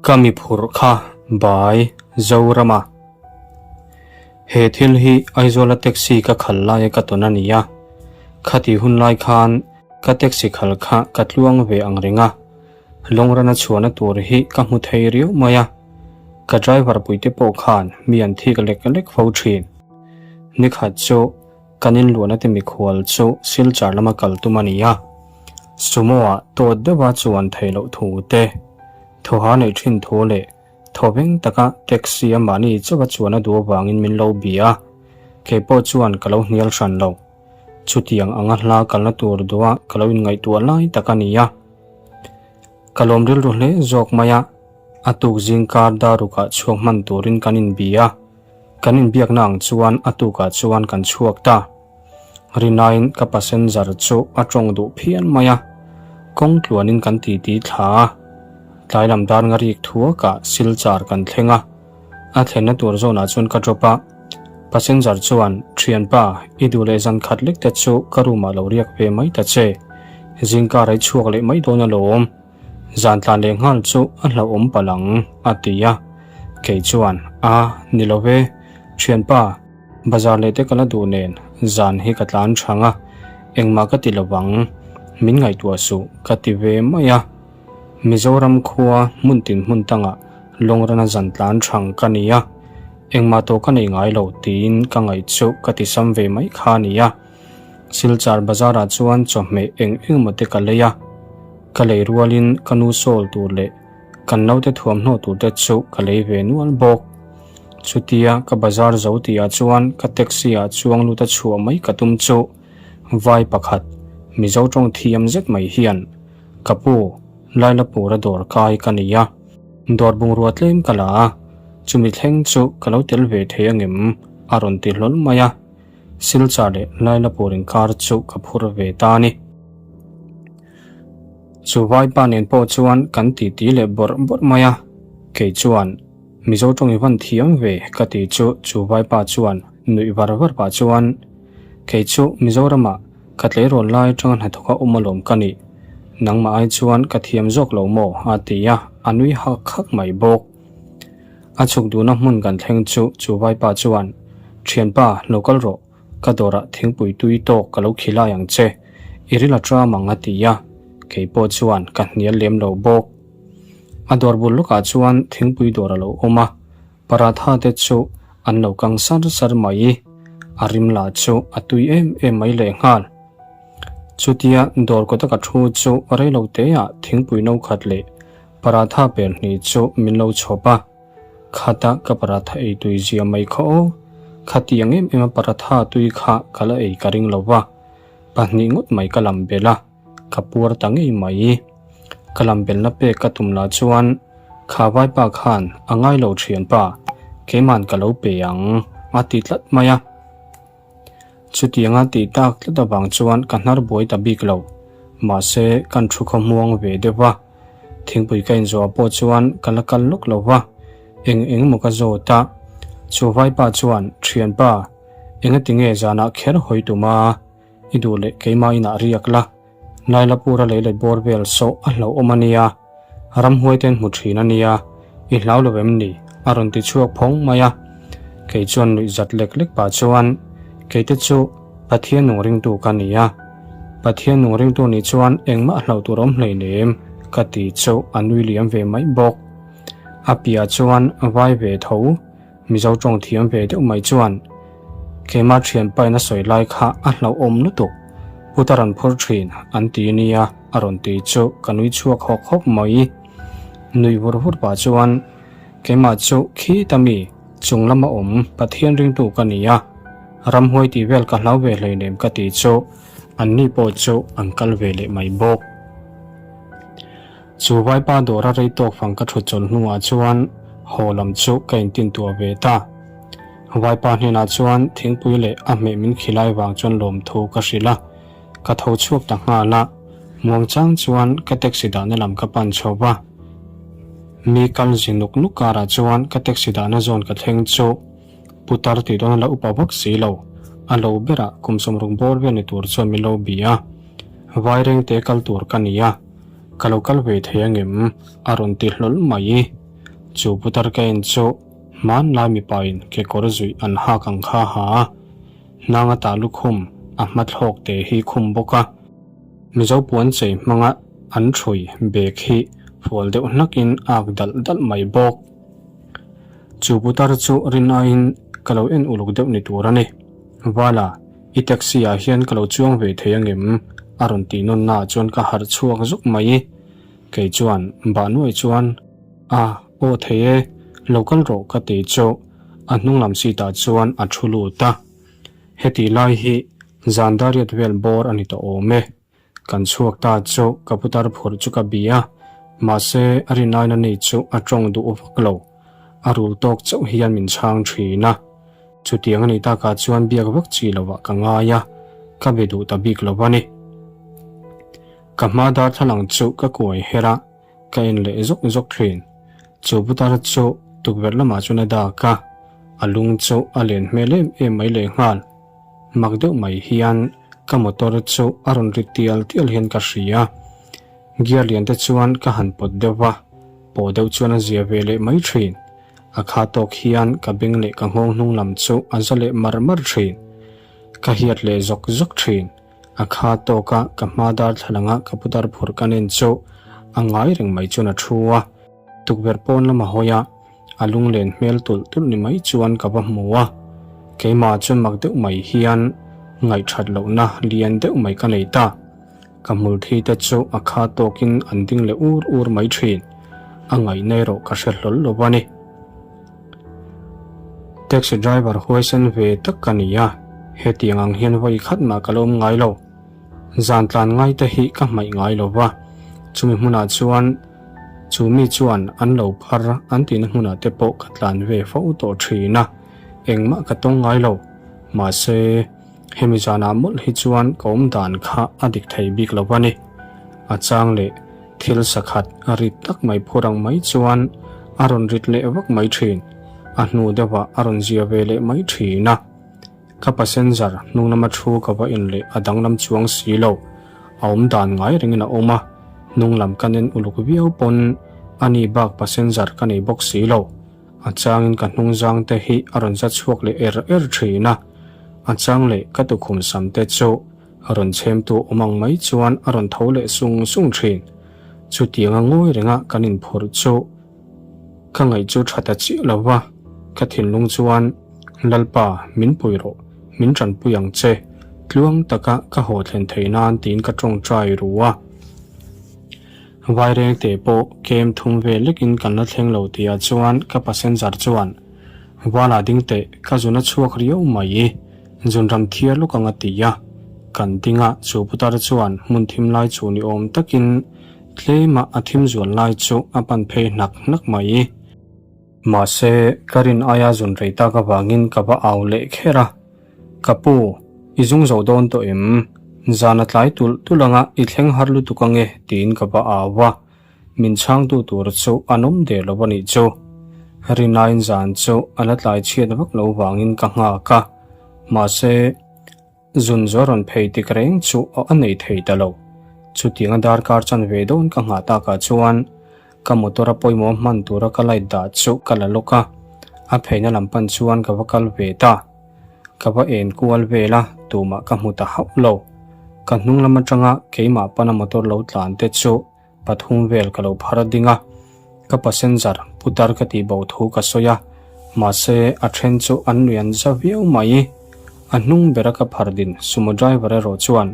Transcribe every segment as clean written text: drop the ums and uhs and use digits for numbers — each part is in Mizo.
Ka mi phurh kha bai Zorama. He thil hi Aizawla taxi ka khal laia ka tawn a ni a. Khati hun lai khan ka taxi khal kha ka tluang ve ang reng a. Lawngrana chhuahna tur hi ka hmu thei riau mai a. Ka driver puite pawh khan mi an thik lek lek fo thin. Nikhat chu Kan inluahna te mikhual chu Silchar lama kal tum a ni a, Sumo-ah tawt deuha chuan theih loh thu te, thawha neih thin thu leh thawveng taka taxi a mahni chauha chuan a duh avangin min lo bia a, kei pawh chuan ka lo hnial hran lo. Chutiang anga hla kalna tur duha ka lo inngaihtuah lai tak a ni a. Ka lawm rilru hle zawk mai a, a tuk zingkar darukah chhuak hman turin kan inbia a. Kan inbiakna ang chuan a tukah chuan kan chhuak ta. Rinain ka passenger chu a tawng duh phian mai a, kawng tluanin kan titi thla a. Tlai lam dar nga rik thuakah Silchar kan thleng a, a thlenna tur zawnah chuan ka drop a. Passenger chuan, Thianpa, i duh leh zan khat lek te chu ka room ah lo riak ve mai ta che. Zingkar a i chhuak leh mai dawn alawm. Zan tlan leh nghal chu a hlauhawm palh ang, a ti a. Kei chuan, A, ni lo ve, thianpa, bazar leh te ka la duh nen zan hi ka tlan chhang a, engmah ka ti lo vang, min ngaihtuah suh, ka ti ve mai a. Mizoram khua hmun tin hmun tangah Lawngrana zan tlan chhang ka ni a, engmah tawh ka nei ngai lo tiin ka ngaih chu ka ti sam ve mai kha a ni a. Silchar bazarah chuan chawhmeh eng engemaw te ka lei a, ka lei rualin ka nu sawl tur leh kan naute thuamhnaw tur te chu ka lei ve nual bawk. Chutia ka bazar zo tihah chuan ka taxi ah chuang lut a chhuah mai ka tum chu vai pakhat Mizo tawng thiam zet mai hian ka pu Lailapura dawr kai ka nei a, dawr bungrua tlem ka la a, chumi thleng chu ka lo tel ve thei angem a rawn ti hlawl mai a. Silchar leh Lailapur inkar chu ka phur ve ta a ni. Chu vaipa nen pawh chuan kan titi leh bawrh bawrh mai a, kei chuan Mizo tawng i van thiam ve ka ti chu chu vaipa chuan nuih var var pah chuan kei chu Mizoramah ka tleirawl lai atanga hnathawka awm alawm ka nih, nangmah ai chuan ka thiam zawk lo maw a ti a, a nui hak hak mai bawk. A chhuk duhna hmun kan thleng chu chu vaipa chuan, Thianpa, lo kal rawh, ka dawrah thingpui tui tawk ka lo khilai ang che, i ril a tram ang a ti a, kei pawh chuan ka hnial lem lo bawk. A dawr bul lawkah chuan thingpui dawr a lo awm a, paratha te chu an lo kang sar sar mai, a rim lah chu a tui em em mai lehnghal. Chutia dawr kawta ka thu chu reilo teah thingpui no khat leh Paratha per hnih chu min lo chhawp a, khata ka paratha ei tui zia mai kha aw, khatiang em em a paratha tui kha ka la ei ka ring lo va, pahnih ngawt mai ka lam bel a, ka puar ta ngei mai. Ka lam belna pek ka tum lah chuan kha vaipa khan a ngai lo thianpa, keiman ka lo pe ang a ti tlat mai a. Chutianga tih tak tlat avang chuan ka hnar buai ta bik lo. Mahse, kan thu khaw hmuang ve deuh va. Thingpui ka inzawh pawh chuan ka la kal lawk lo va, eng eng emaw ka zawt a. Chu vaipa chuan, Thianpa, engati nge zanah kher hawi tum a? I duh leh keimah inah riak la. Lailapura lei leh bawr vel sawh a hlauhawm a nia, ramhuai te an hmu thin a nia, i hlau lo em ni? a rawn ti chhuak phawng mai a. Kei chuan nuih zat lek lek pah chuan, Keite chu Pathian nung ringtu ka ni a, Pathian nung ringtu nih chuan engmah hlauh tur awm hleinem ka ti chu a nui liam ve mai bawk. A piah chuan vai ve tho. Mizo tawng thiam ve deuh mai chuan keimah thianpain a sawi lai kha a hlauhawm lutuk, putar an phur thin an ti nia a rawn ti chu ka nui chhuak hawk hawk mai. Nui vur vur pah chuan keimah chu khita mi chung lama awm Pathian ringtu ka ni a, ramhuai tih vel ka hlau ve hleinem ka ti chu anni pawh chu an kal ve leh mai bawk. Chu vaipa dawra rei tawk fang ka thut chawl hnuah chuan haw lam chu ka intintuah ve ta. Vaipa hnenah chuan thingpui leh a hmeh min khilai vang chuan lawmthu ka hrilh a, ka tho chhuak ta nghal a, muangchang chuan ka taxi dahna lam ka pan chho va. Mi kal zi nuk nuk karah chuan ka taxi dahna zawn ka thleng chu putar tih dawn a la upa vak si lo, a lo berah kum 60 bawr vel ni tur chuan min lo bi a, Vairengte kal tur ka ni a. Ka lo kal ve thei angem? A rawn ti hlawl mai. Chu putar ka en chu hmanlai mipain kekawr zuih an hak ang kha a ha a, hnanga tah lukhum a hma thlawk te hi khum bawk a. Mizo puan chei hmanga an ṭhui bag hi fual deuh hnakin ak dalh dalh mai bawk. Chu putar chu rin aiin ka lo en uluk deuh ni tur a ni. Vala, i taxi ah hian ka lo chuang ve thei angem? A rawn tih nawn naah chuan ka harh chhuak zuk mai. Kei chuan bah nuai chuan, A, aw thei e, lo kal rawh ka ti chu a hnung lam seat ah chuan a thu lut a. Heti lai hi zan dariat vel bawr a ni tawh awm e. Kan chhuak ta chu ka putar phurh chu ka bia, mahse a rin aina ni chu a tawng duh vak lo. A rul tawk chauh hian min chhang thin a. Chutiang a nih takah chuan biak vak chi lovah ka ngai a, ka be duh ta bik lo a ni. Ka hma darthlalang chu ka kuai her a, ka en leh zawk zawk thin. Chu putar chu tukverh lamah chuan a dak a, a lung chu a len hmel em em mai lehnghal. Mak deuh mai hian ka motor chu a rawn ri tial tial hian ka hria. Gear lian te chuan ka han pawt deuh va, pawh deuh chuan a zia ve leh mai thin. A kha tawk hian ka beng leh ka nghawng hnung lam chu a za leh mar mar thin. Ka hiat leh zawk zawk thin. A kha tawka ka hma darthlalanga ka putar phurh ka nen chu a ngai reng mai chuan a thu a. Tukverh pawn lama hawi a, a lunglen hmel tulh tulh ni mai chuan ka va hmu a. Keimah chuan mak deuh mai hian ngaihthat lohna lian deuh mai ka nei ta. Ka hmul thi te chu a kha tawkin an ding leh ur ur mai thin. A ngaihna erawh ka hre hlawl lo a ni. Taxi driver huaisen ve tak ka ni a, hetiang ang hian vawi khat mah ka la awm ngai lo. Zan tlan ngai te hi ka hmaih ngai lo va, chumi hmunah chuan chu mi chuan an lo phar an tihna hmunah te pawh ka tlan ve fo tawh thin a, engmah ka tawng ngai lo. Mahse, hemi zanah mawlh hi chuan ka awm dan kha a dik thei bik lo a ni. A chang leh thil sakhat a rit tak mai phur ang mai chuan a rawn rit leh vak mai thin, a hnu deuhah a rawn zia ve leh mai thin a. Ka passenger hnung lama thu ka va en leh a danglam chuang si lo. A awm dan ngai rengin a awm a, hnung lam ka nen uluk viau pawn a ni bak passenger ka nei bawk si lo. A changin ka hnung zang te hi a rawn za chhuak leh er er thin a, a chang leh ka tukhum sam te chu rawn chhemtu awm ang mai chuan a rawn tho leh sung sung thin. Chutianga ngawi renga kan inphurh chu Ka ngaih chu tha ta chiah lo va, ka thinlung chuan, Lalpa, min pui rawh, min tanpui ang che, tluang taka ka haw thlen thei nan tiin ka tawngtai ru a. Vairengte pawh kem thum vel lekin kan la thleng lo tihah chuan ka passenger chuan, Vala ding teh, ka zun a chhuak riau mai, zunram thiar lawk ang a ti a. Kan ding a, chu putar chuan hmun thim lai chu ni awm takin, Tlema a thim zual lai chu a pan phei hnak hnak mai. Mahse, ka rin aia zun rei tak avangin ka va au leh kher a. Ka pu, i zung zo dawn tawh em? Zan a tlai tulh tulh anga i thleng har lutuk ange tiin ka va au a. Min chhangtu tur chu an awm der lo a nih chu. Rinaiin zan chu a la tlai chhiat vak lo vangin ka nghak a. Mahse. Zun zo rawn phei tik reng chu a nei thei ta lo. Chutianga darkar chan ve dawn ka nghah takah chuan ka motor a pawimawh hman tura ka light dah chu ka la lawk a, a pheina lam pan chuan ka va kal ve ta. Ka va en kual vel a, tumah ka hmu ta hauh lo. Ka hnung lam atanga keimah pana motor lo tlan te chu Pathum vel ka lo phar a ding a, ka passenger putar ka tih bo thu ka sawi a, mahse a then chu an nui an za viau mai. A hnung bera ka phar din sumo driver erawh chuan,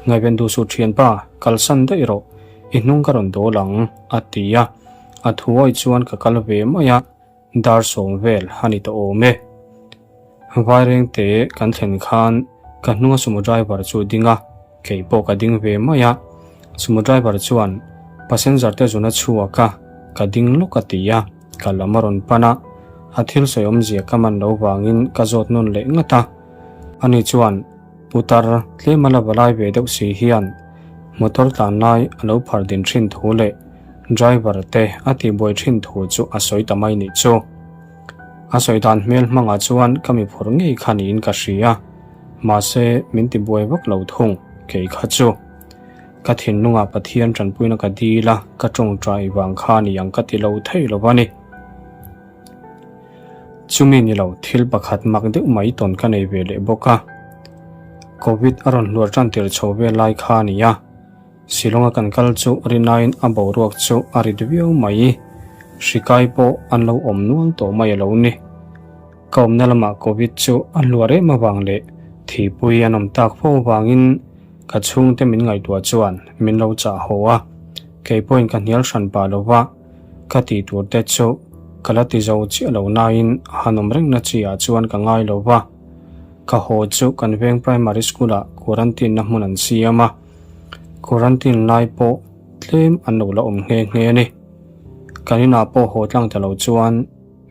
Ngaihven duh suh thianpa, kalsan daih rawh, i hnung ka rawn dawl ang, a ti a, a thuawi chuan ka kal ve mai a. Dar sawm vel a ni tawh awm e. Vairengte kan thlen khan ka hnunga sumo driver chu a ding a, kei pawh ka ding ve mai a. Sumo driver chuan passenger te zuna chhuak a, ka ding lawk a ti a, ka lam a rawn pan a. A thil sawi awmzia ka man lo vangin ka zawt nawn leh ngat a. Ani chuan putar tlem a la va lai ve deuh si hian motor tlan lai a lo phar din thin thu leh Driver te a tihbuai thin thu chu a sawi ta mai nih chu. A sawi dan hmel hmangah chuan ka mi phur ngei kha niin ka hria. Mahse, min tibuai vak lo thung, kei kha chu. Ka thinlungah Pathian tanpuina ka dil a, ka tawngtai vang kha ni ang ka ti lo thei lo a ni. Chumi ni lo thil pakhat mak deuh mai tawn ka nei ve leh bawk a. Covid a rawn hluar tan tir chho ve lai kha a ni a. Shillong a kan kal chu rinaiin a boruak chu a rit viau mai. Hrikai pawh an lo awm nual tawh mai a lo ni. Ka awmna lamah Covid chu a hluar em avang leh thihpui an awm tak fo avangin ka chhungte min ngaihtuah chuan min lo chah haw a. Kei pawhin ka hnial hran pah lo va, ka tih tur te chu ka la ti zo chiah lo nain han awm rengna chi ah chuan ka ngai lo va. Ka haw chu kan veng primary school ah quarantine na hmun an siam a, quarantine lai pawh tlem an lo la awm nghe nghe a ni. Kan inah pawh haw tlang ta lo chuan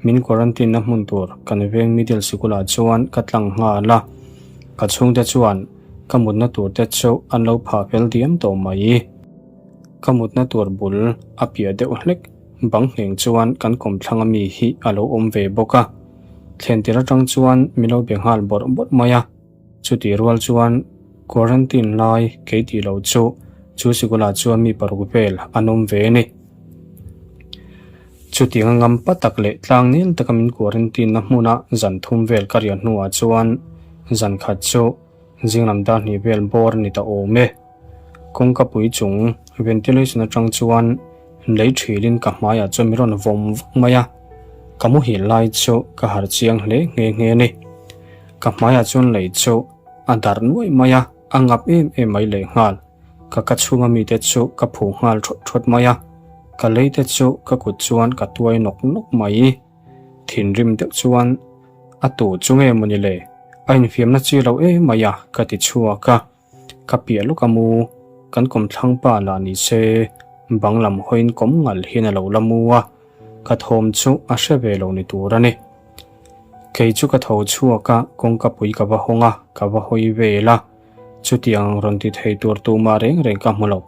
Min quarantine na hmun tur kan veng middle sikul ah chuan ka tlang nghal a, ka chhungte chuan ka mutna tur te chu an lo phah fel diam tawh mai. Ka mutna tur bul a piah deuh hlek bang ngheng chuan kan kawmthlang ami hi a lo awm ve bawk a, thlen tir atang chuan min lo be nghal bawrh bawrh mai a. Chutih rual chuan quarantine lai kei tih loh chu chu sikul ah chuan mi paruk vel an awm ve a ni. Chutiang a ngam pa tak leh tlang nel taka min quarantine na hmuna zan thum vel ka riah hnuah chuan zan khat chu zinglam dar hnih vel bawr a ni ta awm e. Kawngka pui chung ventilation atang chuan lei thilin ka hmaiah chuan min rawn vawm vak mai a, ka muhil lai chu ka harh chiang hle nghe nghe a ni. Ka hmaiah chuan lei chu a darh nuaih mai a, a ngap em em mai lehnghal. Ka ka chhunga mite chu ka phu nghal thawt thawt mai a, ka lei te chu ka kut chuan ka tuai nawk nawk mai. Thinrim deuh chuan a tu chu nge mawni le, a infiamna chi lo em mai a ka ti chhuak a, ka piah lawk a mu, kan kawmthlang pa lah ni se bang lam hawiin kawm ngal hian a lo la mu a, ka thawm chu a hre ve lo ni tur a ni. Kei chu ka tho chhuak a, kawngka pui ka va hawng a, ka va hawi vel a. Chutiang rawn ti thei tur tumah reng reng ka hmu lo.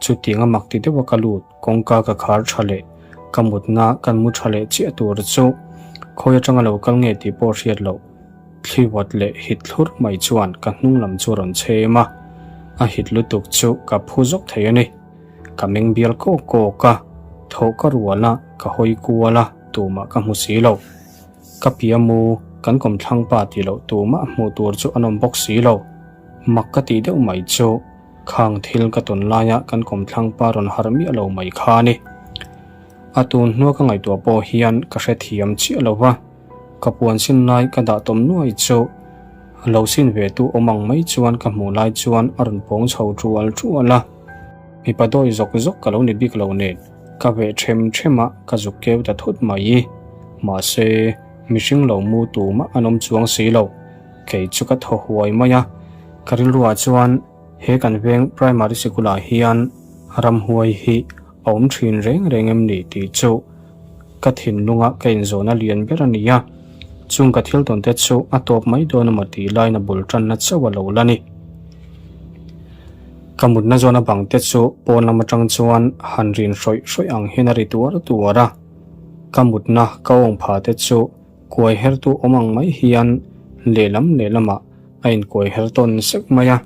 Chutiang a mak ti deuh a ka lut, kawngka ka khar tha leh, ka mutna kan mu tha leh chiah tur chu khawi atanga lo kal nge tih pawh hriat loh. Thli vawt leh hit thlur mai chuan ka hnung lam chu a rawn chhem a, a hit lutuk chu ka phu zawk thei a ni. Ka meng bial kawk kawk a, thawh ka rual a, ka hawi kual a, tumah ka hmu si lo. Ka pia mu, kan kawmthlang pa tih loh tumah hmuh tur chu an awm bawk si lo. Mak ka tih deuh mai chu, khang thil ka tawn laia kan kawmthlang pa rawn harh miah lo mai kha a ni. A tun hnua ka ngaihtuah pawh hian ka hrethiam chiah lo va, ka puan sin lai ka dah tawm nuai chu lo sin ve tu awm ang mai chuan ka hmuh lai chuan a rawn pawng chho tual tual a. Mipa dawi zawk zawk ka lo ni bik lo nen. Ka veh them them a, ka zuk keu ta thut mai. Mahse, mihring lo mu tumah an awm chuang si lo. Kei chu ka thaw huai mai a, ka rilruah chuan he kan veng primary sikul-ah hian ramhuai hi a awm thin reng reng em ni tih chu ka thinlunga ka inzawhna lian ber a ni a. Chung ka thil tawn te chu a tawp mai dawn emaw tih laina bul tanna chauh a lo la ni. Ka mutna zawn a bang te chu pawn lam atang chuan han rin hrawih hrawih ang hian a ri tuar tuar a. Ka mutna ka awng pha te chu kuai her tu awm ang mai hian lehlam lehlamah a inkuai her tawn sek mai a.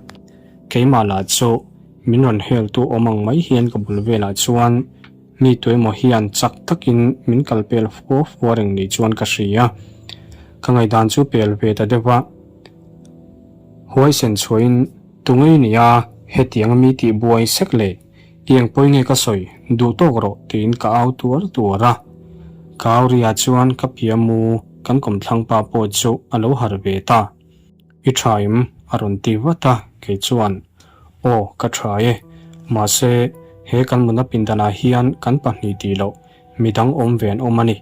Keimah lah chu min rawn hel tu awm ang mai hian ka bul velah chuan mi tuemaw hian chak takin min kal pel fua fua reng ni chuan ka hria. Ka ngaihdan chu pel ve ta deuh a. Huaisen chhuahin Tungei nia, hetiang mi tih buai sek le, i eng pawi nge ka sawi, duh tawk rawh tiin ka au tuar tuar a. Ka au ria chuan ka pia mu kan kawmthlang pa pawh chu a lo harh ve ta. I tha em? a rawn ti vat a, kei chuan, Aw, ka tha e. Mahse, he kan mutna pindanah hian kan pahnih tih loh midang awm ve an awm a ni.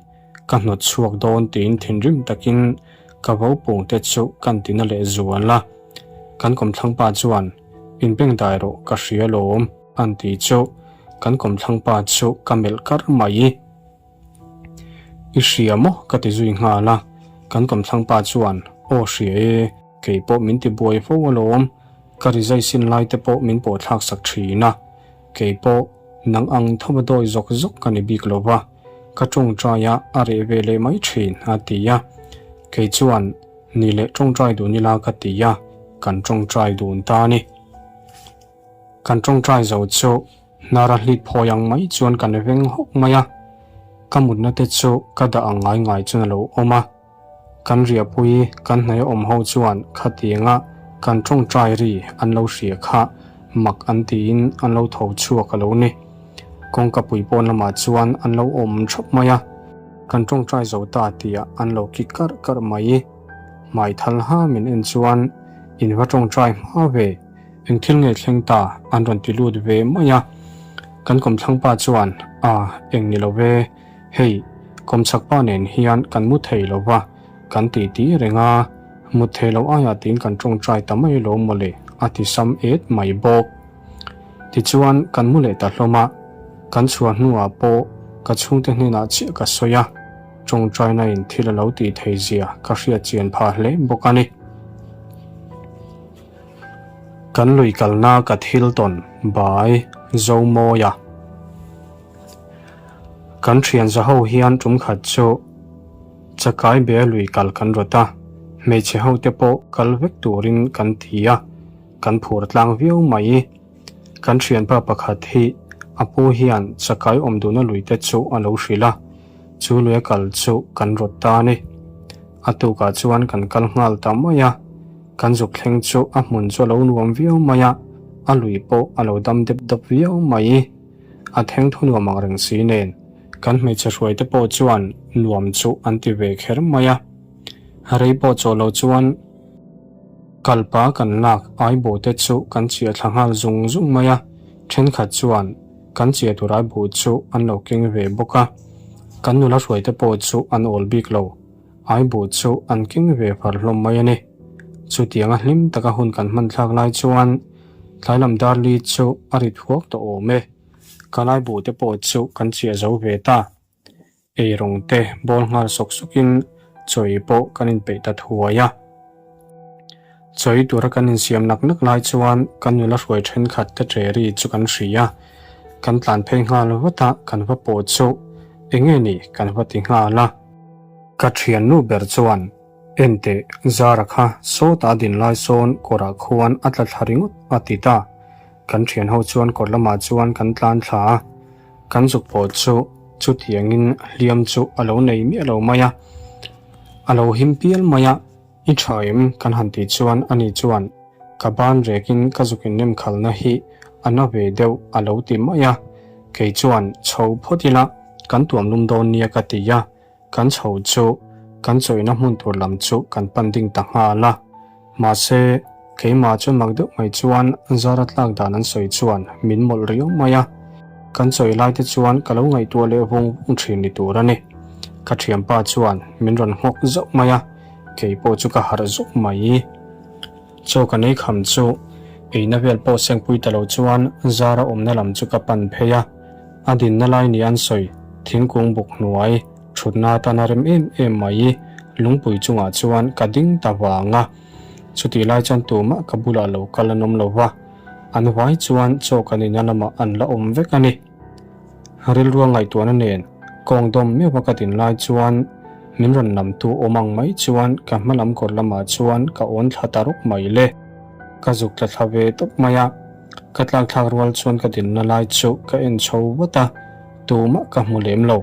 Ka hnawt chhuak dawn tiin thinrim takin ka vo pung te chu kan tina leh zual a. Kan kawmthlang pa chuan, In beng dai rawh ka hria lawm an ti chu kan kawmthlang pa chu ka melh kar mai. I hria maw ka ti zui nghal a, kan kawmthlang pa chuan, Aw hria e, kei pawh min ti buai fo alawm, ka rizai sin lai te pawh min pawh thlak sak thin a, kei pawh nang ang tho a dawi zawk zawk ka ni bik lo va, ka tawngtai a a reh ve leh mai thin a ti a, kei chuan Ni leh tawngtai dun ila ka ti a, kan tawngtai dun ta a ni. Kan tawngtai zo chu hnara hlit phawi ang mai chuan kan veng hawk mai a, ka mutna te chu ka dah ang ngai ngai chuan a lo awm a. Kan riahpui kan hnaih awm ho chuan khatianga kan tawngtai ri an lo hria kha mak an tiin an lo tho chhuak a lo ni. Kawngka pui pawn lamah chuan an lo awm thap mai a, kan tawngtai zo ta tih an lo ki karh karh mai. Hmai thal ha min en chuan in va tawngtai hma ve, eng thil nge thleng ta an rawn ti lut ve mai a. Kan kawmthlang pa chuan a eng ni lo ve. Hei, kawmchhak pa nen hian kan mu thei lo va, kan ti ti reng a, mut thei lo aiah tiin kan tawngtai ta mai lo mawle, a ti sam et mai bawk. Tichuan, kan mu leh ta hlawm a, kan chhuah hnuah pawh ka chhungte hnenah chiah ka sawi a, tawngtaina in thil a lo tih thei zia ka hriat chian phah hle bawk a ni. Kan lui kalna ka thil tawn bai Zomawia. Kan thian za ho hian tum khat chu chakai be lui kal kan rawt a, hmeichhe ho te pawh kal vek turin kan ti a, kan phur tlang viau mai. Kan thianpa pakhat hi a pu hian chakai awm duhna lui te chu a lo hrilh a, chu lui a kal chu kan rawt ta a ni. A tukah chuan kan kal nghal ta mai a, kan zuk thleng chu a hmun chu a lo nuam viau mai a, a lui pawh a lo dam dep dawp viau mai. A theng thu nuam ang reng si nen, kan hmeichhe hruaite pawh chuan nuam chu an ti ve kher mai a. Rei pawh chaw lo chuan kalpa kan lak aibu te chu kan chiah thla nghal zung zung mai a, thenkhat chuan kan chiah tur aibu chu an lo keng ve bawk a. Kan nula hruaite pawh chu an awl bik lo, aibu chu an keng ve far hlawm mai a ni. Chutianga hlim taka hun kan hman thlak lai chuan Tlailam Darli chu a rit huak tawh awm e. Ka laibu te pawh chu kan chiah zo ve ta. Eirawng te bawl nghal sawk sawkin chawi pawh kan inpeih ta thuai a. Chawi tura kan insiam nak nak lai chuan kan nula hruai thenkhat te ṭeri chu kan hria a. Kan tlan phei nghal vat a, kan va pawh chu enge ni kan va ti nghal a. Ka thiannu ber chuan Enteh, Zara kha sawta a din lai sawn kawrah khuan a tla thla ringawt a ti ta. Kan thian ho chuan kawr lamah chuan kan tlan thla a, kan zuk pawh chu chutiangin hliam chu a lo nei miah lo mai a, a lo him pial mai a, I tha em? kan han tih chuan ani chuan ka ban rekin ka zuk innem khalna hi a na ve deuh a lo ti mai a, kei chuan chho phawt ila kan tuam lum dawn nia ka ti a. Kan chho chu kan chawihna hmun tur lam chu kan pan ding ta nghal a. Mahse, keimah chuan mak deuh mai chuan Zara tlak dan an sawi chuan min mawlh riau mai a. Kan chawi lai te chuan ka lo ngaihtuah leh vung vung thin ni tur a ni. Ka thianpa chuan min rawn nghawk zauh mai a, kei pawh chu ka harh zawk mai. Chaw ka nei kham chu eina vel pawh sengpui ta lo chuan Zara awmna lam chu ka pan phei a. A dinna lai ni an sawi, thingkung buk hnuai, thutna atan a rem em em mai, lungpui chungah chuan ka ding ta vang a. Chutih lai chuan tumah ka bulah lo kal an awm lo va, an vai chuan chaw kan ina lamah an la awm vek a ni. Rilrua ngaihtuahna nen kawng dawm meuha ka din lai chuan min rawn lamtu awm ang mai chuan ka hma lam kawr lamah chuan ka awn thla ta rawk mai le. Ka zuk tla thla ve tawp mai a. Ka tlakthlak rual chuan ka dinna lai chu ka en chho vat a, tumah ka hmu lem lo.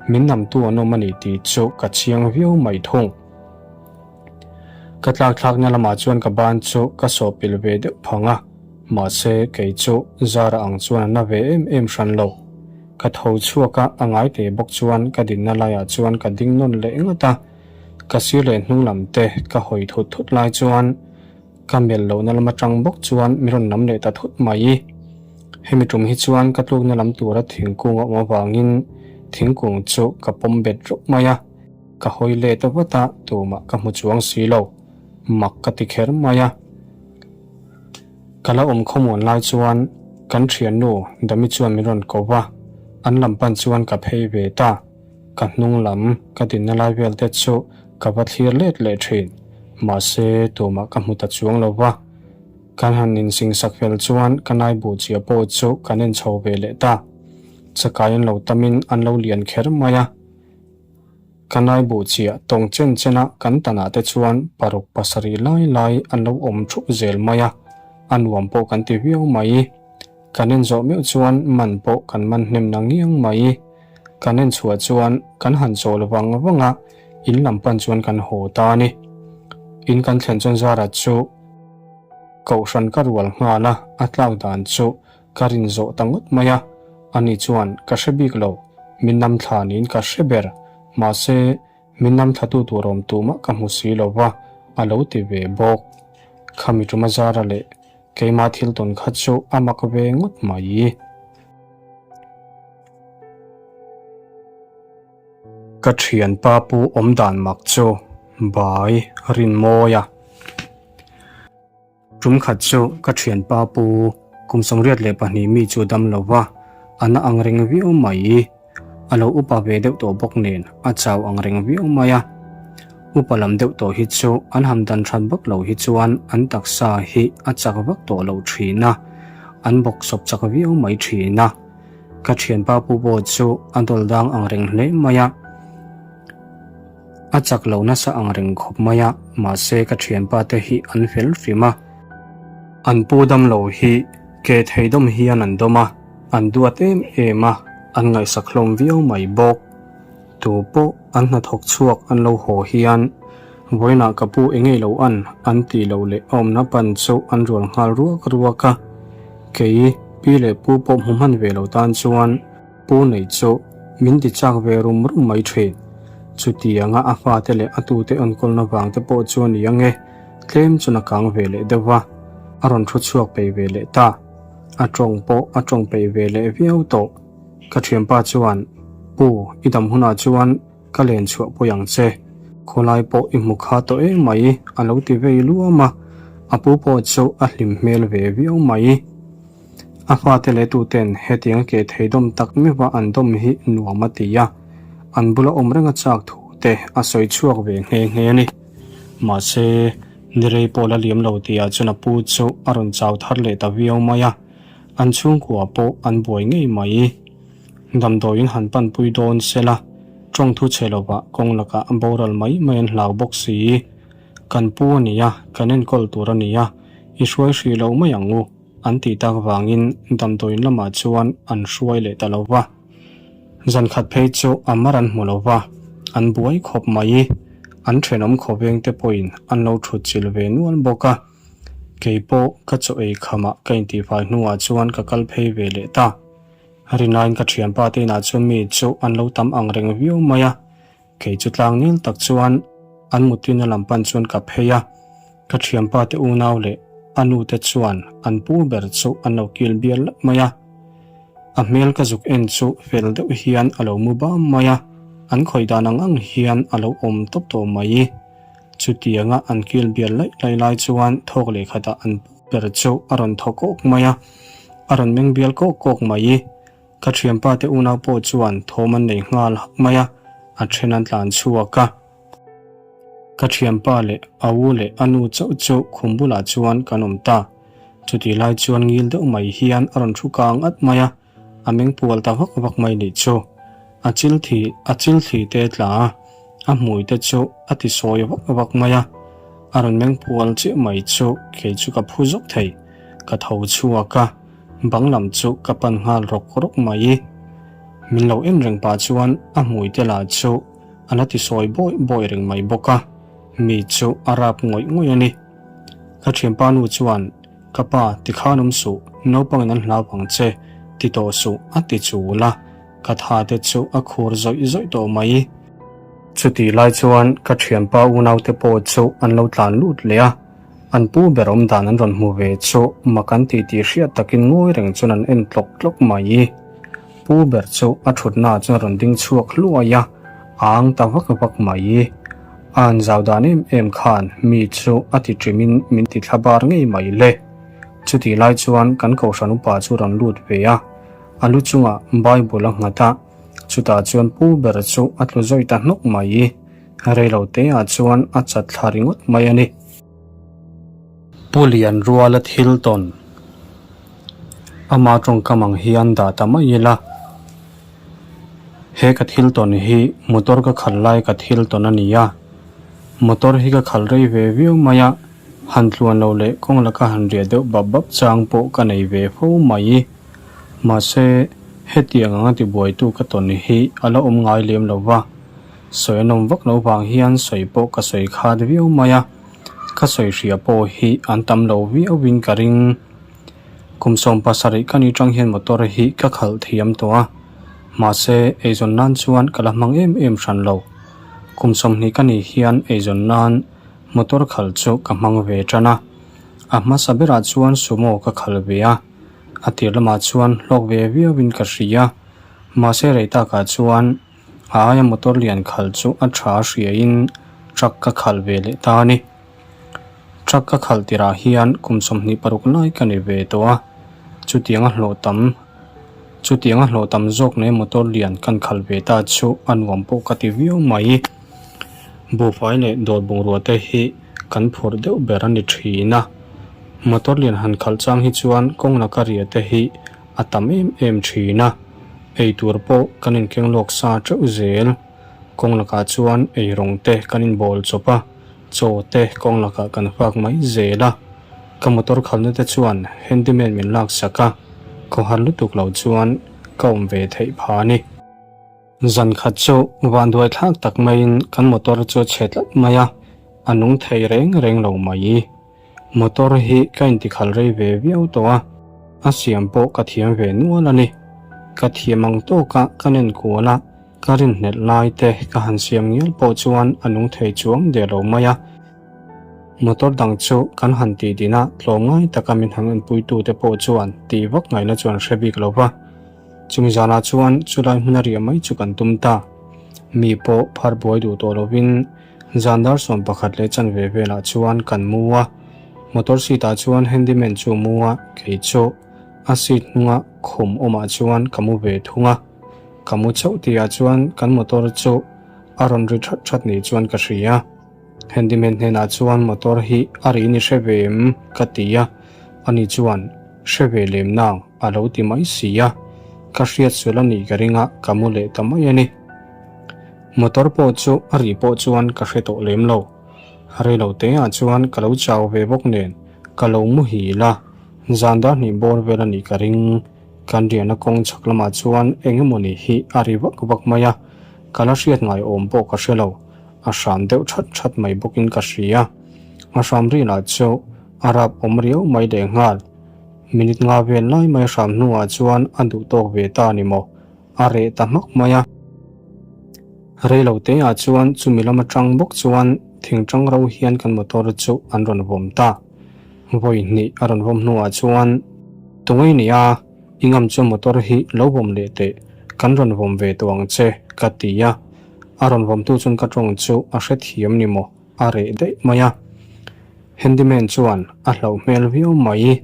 Min namtu an awm a ni tih chu ka chiang viau mai thung. Ka tlakthlakna lamah chuan ka ban chu ka sawhpilh ve deuh phang a, mahse kei chu Zara ang chuan a na ve em em hran lo. Ka tho chhuak a, a ngai te bawk chuan ka dinna laiah chuan ka ding nawn leh ngat a, ka sir leh hnung lam te ka hawi thut thut lai chuan Ka melh lohna lam atang bawk chuan min rawn lam leh ta thut mai. Hemi tum hi chuan ka tlukna lam tura thingkung a awm avangin thingkung chu ka pawm bet rawk mai a, ka hawi let vat a, tumah ka hmu chuang si lo. Mak ka ti kher mai a. Ka la awm khawmuan lai chuan kan thiannu Dami chuan min rawn ko va, an lam pan chuan ka phei ve ta. Ka hnung lam ka dinna lai vel te chu ka va thlir let leh thin. Mahse, tumah ka hmu ta chuang lo va. Kan han insingsak fel chuan ka nai buh chiah pawh chu kan en chho ve leh ta. Chakai an lo tamin an lo lian kher mai a. Ka nai buh chiah tawng chen chen a kan tanah te chuan paruk pasarih lai lai an lo awm thup zel mai a, a nuam pawh kan ti viau mai. Kan en zawh meuh chuan man pawh kan man hnem na ngiang mai. Kan en chhuah chuan kan han chawl vang vang a. In lam pan chuan kan haw ta a ni. In kan thlen chuan Zara chu kohhran ka rual nghal a, a tlak dan chu ka rin zawh ta ngawt mai a. Ani chuan ka hre bik lo, min nam thla niin ka hre ber. Mahse, min nam thlatu tur awm tumah ka hmu si lo va, a lo ti ve bawk. Khami tuma Zara leh keimah thil tawn kha chu a mak ve ngawt mai. Ka thianpa pu awmdan mak chu Bai Rinmawi a. Tum khat chu ka thianpa pu kum 82 mi chu dam lo va, a na ang reng viau mai. A lo upa ve deuh tawh bawk nen a chau ang reng viau mai a. Upa lam deuh tawh hi chu an ham dan that vak lo hi chuan an taksa hi a chak vak tawh lo thin a, an bawk sawp chak viau mai thin a. Ka thianpa pu pawh chu a dawl dang ang reng hle mai a, a chak lo nasa ang reng khawp mai a, mahse ka thianpa te hi an fel hrim a. An pu dam lo hi ke thei dawm hian an dawm a, an duat em em a, an ngaihsak hlawm viau mai bawk. Tu pawh an hnathawk chhuak an lo haw hian vawiinah ka pu engei lo an an tih loh leh a awmna pan chu an rual nghal ruak ruak a. Kei pi leh pu pawh hmu hman ve lo tan chuan pu nei chu min ti chak ve rum rum mai thin. Chutianga a fate leh a tute enkawlna vang te pawh chu a ni ang e, tlem chuan a kang ve leh deuh va, a rawn thu chhuak peih ve leh ta. A tawng pawh a tawng peih ve leh viau tawh. Ka thianpa chuan, Pu, i dam hunah chuan ka len chhuah pawih ang che. Khawlai pawh i hmu kha tawh em mai, a lo ti vei luam a. A pu pawh chu a hlim hmel ve viau mai. A fate leh tuten hetiang ke thei dawm tak meuha an dawm hi nuam a ti a, an bula awm renga chak thu te a sawi chhuak ve nghe nghe a ni. Mahse, ni rei pawh la liam lo tihah chuan a pu chu a rawn chau thar leh ta viau mai a. An chhungkua pawh an buai ngei mai. Damdawiin han panpui dawn se la, tawng thu chhe lovah kawng lakah a boral mai mai an hlau bawk si. Kan pu a nia, kan enkawl tur a nia, i hruai hrih lo mai ang u, an tih tak vangin damdawiin lamah chuan an hruai leh ta lo va. Zan khat phei chu a mar an hmu lo va, an buai khawp mai. An thenawm khawveng te pawhin an lo thut chilh ve nual bawk a. Kei pawh ka chaw ei khamah ka intihfai hnuah chuan ka kal phei ve leh ta. Rinaiin ka thianpa te inah chuan mi chu an lo tam ang reng viau mai a, kei chu tlang nil tak chuan an mutuina lam pan chuan ka phei a, ka thianpa te unau leh a nu te chuan an pu ber chu an lo kil bial lap mai a. A hmel ka zuk en chu fel deuh hian a lo mu bam mai a, an khawih dan ang ang hian a lo awm tawp tawh mai. Chutianga an kil bial laih laih lai chuan thawk leh khatah an pu ber chu a rawn thaw kawk mai a, a rawn meng bial kawk kawk mai. Ka thianpa te unau pawh chuan thawm an nei nghal hak mai a, a then an tlan chhuak a. Ka thianpa leh a u leh a nu chauh chu khum bulah chuan kan awm ta. Chutih lai chuan ngil deuh mai hian a rawn thu kang at mai a, a meng pual ta vak vak mai nih chu. A chil thi a chil thli te tla a, a hmui te chu a ti sawi vak vak mai a. A rawn meng pual chiah mai chu kei chu ka phu zawk thei. Ka tho chhuak a, bang lam chu ka pan nghal rawk rawk mai. Min lo en reng pah chuan a hmui te lah chu a la ti sawi bawi bawi reng mai bawk a, mi chu a rap ngawih ngawih a ni. Ka thianpa nu chuan Ka pa, ti khan awm suh, naupangin an hlau ang che, ti tawh suh, a ti chul a, ka tha te chu a khur zawih zawih tawh mai. Chutih lai chuan ka thianpa unaute pawh chu an lo tlan lut leh a, an pu ber awm dan an rawn hmu ve chu mak an tih tih hriat takin ngawi reng chuan an en tlawk tlawk mai. Pu ber chu a thutnaah chuan a rawn ding chhuak hluai a, a ang ta vak vak mai. A han zau dan em em khan mi chu a ti ṭimin min ti thla bar ngei mai le. Chutih lai chuan kan kohhran upa chu rawn lut ve a, a lu chungah Bible a nghat a, chutah chuan pu ber chu a tlu zawih ta hnawk mai. Reilo teah chuan a chat thla ringawt mai a ni. Pu Lian ruala thil tawn ama tawngkam ang hian dah ta mai ila. He ka thil tawn hi motor ka khalh lai ka thil tawn a ni a, motor hi ka khalh rei ve viau mai a, han tluan lo leh kawng laka han riah deuh bap bap chang pawh ka nei ve fo mai. Mahse, hetiang anga tibuaitu ka tawn hi a la awm ngai lem lo va. Sawi a nawm vak loh vang hian sawi pawh ka sawi khat viau mai a, ka sawi hria pawh hi an tam lo viauin ka ring. Kum 17 ka ni tang hian motor hi ka khalh thiam tawh a, mahse eizawn nan chuan ka la hmang em em hran lo. Kum 20 ka nih hian eizawn nan motor khalh chu ka hmang ve tan a, a hmasa berah chuan sumo ka khalh ve a, a tir lamah chuan hlawk ve viauin ka hria, mahse rei takah chuan a aia motor lian khalh chu a tha hriain truck ka khalh ve leh ta a ni. Truck ka khalh tirah hian kum 26 lai ka ni ve tawh a, chutianga hlawh tam chutianga hlawh tam zawk nei motor lian kan khalh ve ta chu a nuam pawh ka ti viau mai. Buhfai leh dawr bungrua te hi kan phurh deuh ber a ni thin a, motor lian han khalh chang hi chuan kawng laka ria te hi a tam em em thin a, eitur pawh kan inkeng lawk sa teuh zel. Kawng lakah chuan eirawng te kan inbawl chawp a, chaw te kawng lakah kan fak mai zel a. Ka motor khalna te chuan handyman min laksak a, khawhar lutuk lo chuan ka awm ve theih phah a ni. Zan khat chu vanduai thlak tak maiin kan motor chu a chhe tlat mai a, a nung thei reng reng lo mai. Motor hi ka intikhal rei ve viau tawh a, a siam pawh ka thiam ve nual a ni. Ka thiam ang tawka ka nen kual a, ka rinhlelh lai te ka han siam ngial pawh chuan a nung thei chuang der lo mai a. Motor dang chu kan han tih din a, tlawmngai taka min han enpuitute pawh chuan tih vak ngaihna chu an hre bik lo va. Chumi zanah chuan chulai hmun a riah mai chu kan tum ta. Mi pawh phar buai duh tawh lovin zan dar 11 leh chanve velah chuan kan mu a. Motor seat ah chuan handyman chu a mu a, kei chu a seat hnunga khum awmah chuan ka mu ve thung a. Ka mu chauh tihah chuan kan motor chu a rawn ri that that ni chuan ka hria. Handyman hnenah chuan motor hi a ri ni hre ve em? ka ti a, ani chuan hre ve lem nang a lo ti mai si a, ka hriat sual a nih ka ring a, ka mu leh ta mai a ni. Motor pawh chu a ri pawh chuan ka hre tawh lem lo. Reilo teah chuan ka lo chau ve bawk nen ka lo muhil a, zan dar hnih bawr vel a nih ka ring. Kan riahna kawng chhak lamah chuan eng emawni hi a ri vak vak mai a, ka la hriat ngai awm pawh ka hre lo. A hram deuh that that mai bawkin ka hria. A hram ri lah chu a rap awm riau mai leh nghal. Minute nga vel lai mai hram hnuah chuan a duh tawk ve ta ni maw? A reh ta hmak mai a. Reilo teah chuan chumi lam atang bawk chuan thingtang ro hian kan motor chu an rawn vawm ta. Vawi hnih a rawn vawm hnuah chuan Tungei nia i ngam chu motor hi lo vawm leh teh, kan rawn vawm ve tawh ang che ka ti a. A rawn vawmtu chuan ka tawng chu a hrethiam ni maw? A reh daih mai a. Handyman chuan a hlauh hmel viau mai.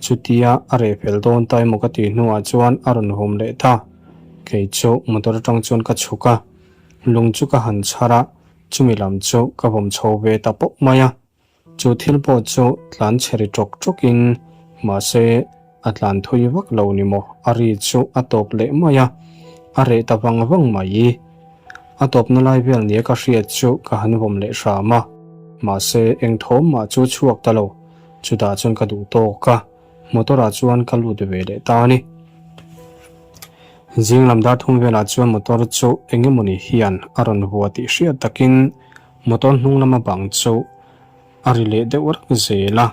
Chutia a reh fel dawn ta emaw ka tih hnuah chuan a rawn vawm leh ta. Kei chu motor atang chuan ka chhuk a, lung chu ka han chhar a, chumi lam chu ka vawm chho ve ta pawp mai a. Chu thil pawh chu tlan chhe ri ṭawk ṭawkin, mahse a tlan thui vak lo ni maw, a ri chu a tawp leh mai a, a reh ta vang vang mai. A tawpna lai vel nia ka hriat chu ka han vawm leh hram a, mahse eng thawm mah chu chhuak ta lo, chutah chuan ka duh tawk a, motor ah chuan ka lut ve leh ta a ni. Zing lam dar thum velah chuan motor chu eng emawni hian a rawn vua tih hriat takin, Motor hnung lama bang chu a ri leh deuh rak zel a,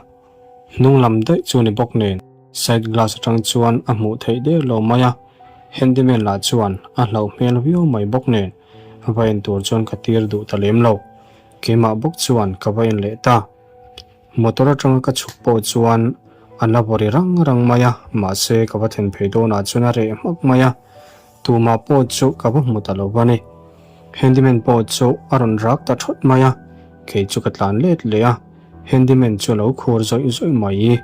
hnung lam daih chu ni bawk nen side glass atang chuan a hmuh theih der lo mai a, handyman lah chuan a hlauh hmel viau mai bawk nen va en tur chuan ka tir duh ta lem lo, keimah bawk chuan ka va en leh ta. Motor atanga ka chhuk pawh chuan a la vaw ri rang rang mai a, mahse ka va thlen phei dawnah chuan a reh hmak mai a. Tumah pawh chu ka va hmu ta lo va ni. Handyman pawh chu a rawn rak ta thawt mai a, kei chu ka tlan let leh a, handyman chu a lo khur zawih zawih mai.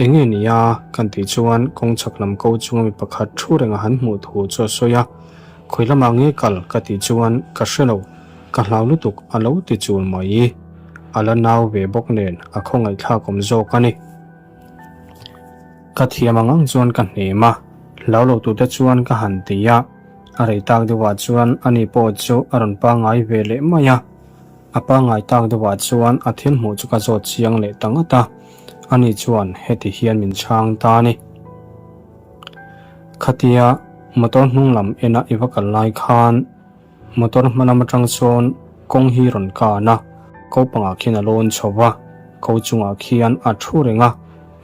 Eng nge ni a? Kan tih chuan kawng chhak lam ko chunga mi pakhat thu reng a han hmuh thu chu a sawi a, Khawi lamah nge kal? Ka tih chuan ka hre lo, ka hlau lutuk a lo ti chul mai. A la nau ve bawk nen a khawngaihthlak awm zawk a ni. Ka thiam ang ang chuan ka hnem a, hlau lo tute chuan ka han ti a, a rei tak deuhah chuan ani pawh chu a rawn pangngai ve leh mai a. A pangngai tak deuhah chuan a thil hmuh chu ka zawt chiang leh ta ngat a, ani chuan heti hian min chhang ta a ni. Khatia motor hnung lam ena i va kal lai khan. Motor hma lam atang sawn kawng hi rawn kan a, ko pangah khian a lawn chho va, ko chungah khian a thu reng a,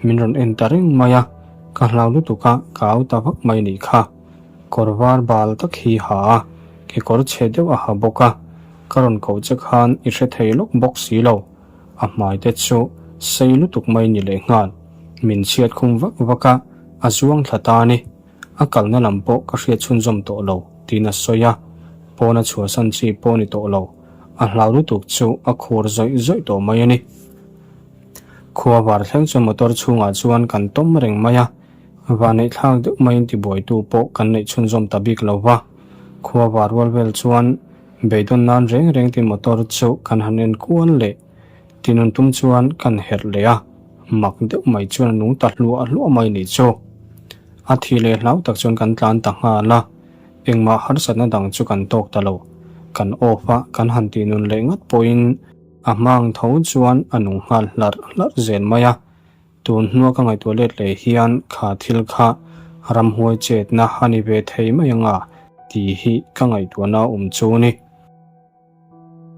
min rawn en ta reng mai a, ka hlau lutuk a, ka au ta vak mai nih kha. Kawr var bal tak hi ha a, kekawr chhe deuh a ha bawk a, ka rawn koh che khan i hre thei lawk bawk si lo. A hmai te chu sei lutuk mai ni leh nghal, min chhiat khum vak vak a, a zuang thla ta a ni. A kalna lam pawh ka hriat chhunzawm tawh lo, tiin a sawi a, pawna chhuahsan chi pawh a ni tawh lo. A hlau lutuk chu a khur zawih zawih tawh mai a ni. Khua var thleng chuan motor chhungah chuan kan tawm reng mai a, vanneih thlak deuh maiin tibuaitu pawh kan neih chhunzawm ta bik lo va. Khua var rual vel chuan beidawn nan reng reng tin motor chu kan han en kual leh tinun tum chuan kan herh leh a, mak deuh mai chuan a nung ta hluah hluah mai nih chu. A thi leh hlau tak chuan kan tlan ta nghal a, engmah harsatna dang chu kan tawk ta lo. Kan off a, kan han tih nun leh ngat pawhin a hma ang tho chuan a nung nghal hlarh hlarh zel mai a. Tun hnua ka ngaihtuah let leh hian kha thil kha ramhuai chetna a ni ve thei mai anga tih hi ka ngaihtuahna awm chu a ni.